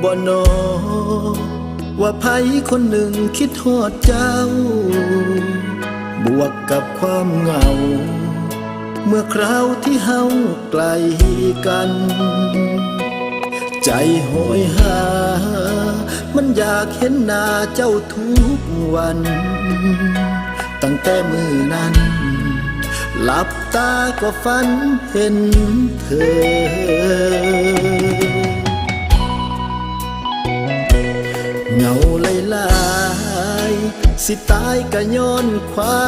ບໍ່ນໍ ວ່າໃຜຄົນໜຶ່ງຄິດຮອດເຈົ້າ ບວກກັບຄວາມເຫງົາ ເມື່ອຄຣາວທີ່ເຮົາໃກ້ກັນ ໃຈໂຫຍຫາ ມັນຢາກເຫັນໜ້າເຈົ້າທຸກວັນ ຕັ້ງແຕ່ມື້ນັ້ນ ຫຼັບຕາກໍຝັນເຫັນເທີ ເຫງົາຫຼາຍໆ ຊິຕາຍກະຍ້ອນຄວາ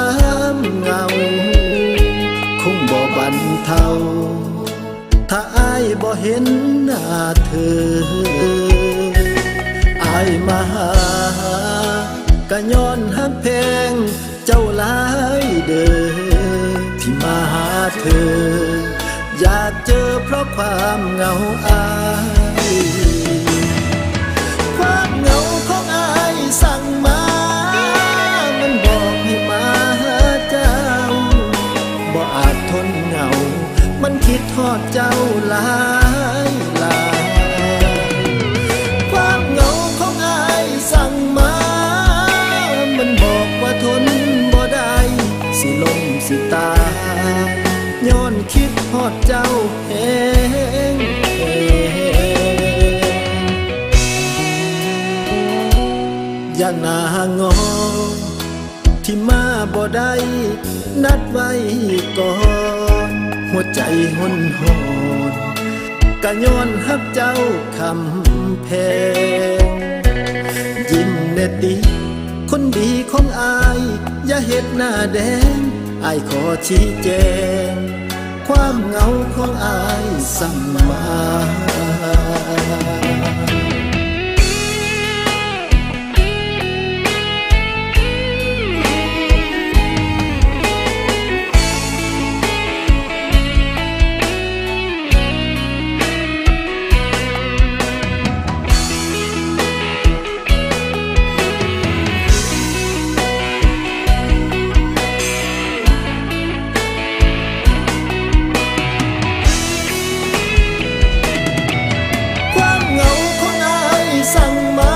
ມເຫງົາ ຄົງບໍ່ບັນເທົາ ຖ້າອ້າຍບໍ່ເຫັນໜ້າເທີ ອ້າຍມາຫາ ກະຍ້ອນຮັກແພງເຈົ້າຫຼາຍເດີ ທີ່ມາຫາເທີ ຢາກເຈີເພາະຄວາມເຫງົາອ້າຍ ຄວາມເຫງົາຂອງອ້າຍສັ່ງມາ ມັນບອກໃຫ້ມາຫາເຈົ້າ ບໍ່ອາດທົນເຫງົາ ມັນຄິດຮອດເຈົ້າຫຼາຍໆ ຄວາມເຫງົາຂອງອ້າຍສັ່ງມາ ມັນບອກວ່າທົນບໍ່ໄດ້ ຊິລົ້ມຊິຕາຍ ຍ້ອນຄິດຮອດເຈົ້າແຮງໆ ຢ່າໜ້າງອ ທີ່ມາບໍ່ໄດ້ ນັດໄວ້ກ່ອນ ຫົວໃຈຫົນຫອນ ກະຍ້ອນຮັກເຈົ້າຄຳແພງ ຍິ້ມແດ່ຕິ ຄົນດີຂອງອ້າຍ ຢ່າເຮັດໜ້າແດງ ອ້າຍຂໍຊີ້ແຈງ ຄວາມເຫງົາຂອງອ້າຍສັ່ງມາ. ຄວາມເຫງົາຂອງອ້າຍສັ່ງມາ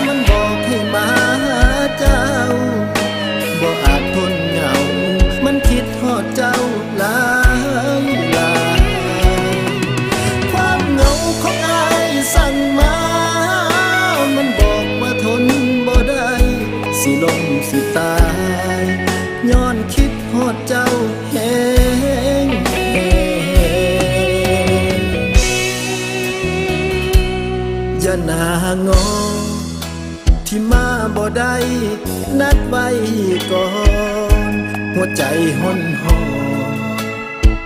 ມັນບອກໃຫ້ມາຫາເຈົ້າ ບໍ່ອາດທົນເຫງົາ ມັນຄິດຮອດເຈົ້າຫຼາຍໆ ຄວາມເຫງົາຂອງອ້າຍສັ່ງມາ ມັນບອກວ່າທົນບໍ່ໄດ້ ຊິລົ້ມຊິຕາຍ ຍ້ອນຄິດຮອດເຈົ້າແຮງໆ ຢ່າໜ້າງອ ທີ່ມາບໍ່ໄດ້ ນັດໄວ້ກ່ອນ ຫົວໃຈຫົນຫອນ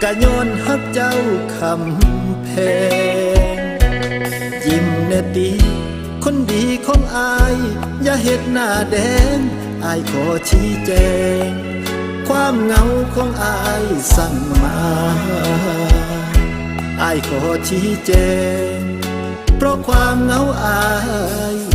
ກະຍ້ອນຮັກເຈົ້າຄຳແພງ ຍິ້ມແດ່ຕິ ຄົນດີຂອງອ້າຍ ຢ່າເຮັດໜ້າແດງ ອ້າຍຂໍຊີ້ແຈງ ຄວາມເຫງົາຂອງອ້າຍສັ່ງມາ ອ້າຍຂໍຊີ້ແຈງ ເພາະຄວາມເຫງົາອ້າຍ